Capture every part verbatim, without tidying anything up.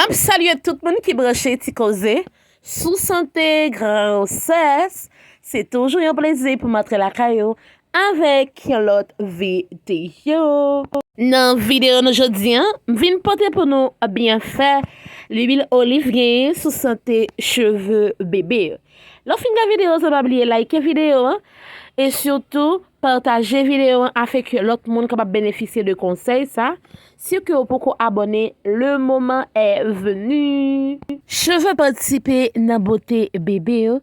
M ap salye tout moun ki branche Ti Koze sou sante, gran sès. Se toujou yon plezi pou m antre lakay ou avèk yon lòt videyo. Nan videyo nou jodi a, m vin pote pou nou byenfè lwil oliv genyen sou sante cheve bebe yo. Lè w fin gade videyo sa, pa bliye like videyo an e sitou pataje videyo an afin ke lòt moun kapab benefisye de konsèy sa. Si ke w poko abòne, le moment est venu. Cheve patisipe nan bote bebe yo,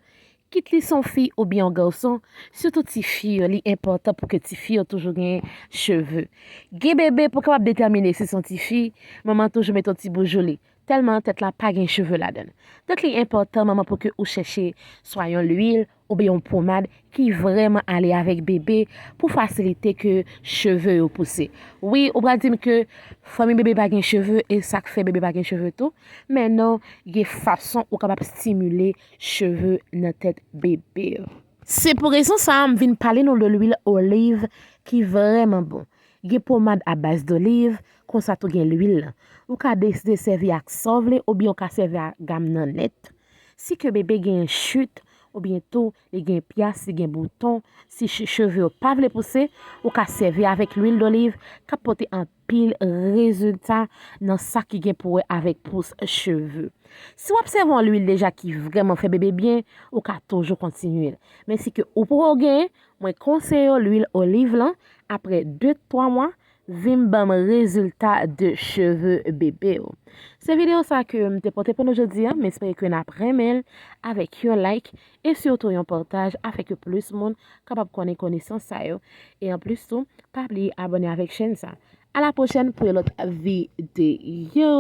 kit li se yon fi oubyen yon gason, sitou tifi yo, li enpòtan pou ke tifi yo toujou gen cheve. Gen bebe pou kapab detèmine si se yon tifi, manman toujou mete yon ti boujou li, tèlman tèt la pa gen cheve ladan l. Donk li enpòtan manman pou ke ou chèche swa yon lwil oubyen yon pomad ki vrèman ale avèk bebe pou fasilite ke cheve yo pouse. Wi, ou pral di m ke fanmi bebe pa gen cheve e sa k fè bebe pa gen cheve tou, men non, gen fason ou kapab stimile cheve nan tèt bebe. Se pou rezon sa a m vin pale nou de lwil oliv ki vrèman bon. Gen pomad a baz doliv, konsa tou gen lwil lan. Ou ka deside sèvi ak sa w vle oubyen ou ka sèvi ak gam nan nèt. Si ke bebe gen chit oubyen tou li gen pyas, li gen bouton, si che- cheve yo pa vle pouse, ou ka sèvi avèk lwil doliv k ap pote anpil rezilta nan sa ki gen pou wè avèk pous cheve. Si w obsève yon lwil deja ki vrèman fè bebe byen, ou ka toujou kontinye l. Men si ke ou poko genyen, mwen konseye w lwil oliv lan, apre de twa mwa, vin ban m rezilta de cheve bebe w. Se videyo sa ke m te pote pou nou jodi a, m espere ke n ap renmen l avèk yon like e sitou yon pataj afin ke plis moun kapab konnen konesans sa yo. E anplis tou, pa bliye abòne avèk chèn sa. A la pwochèn pou yon lòt videyo.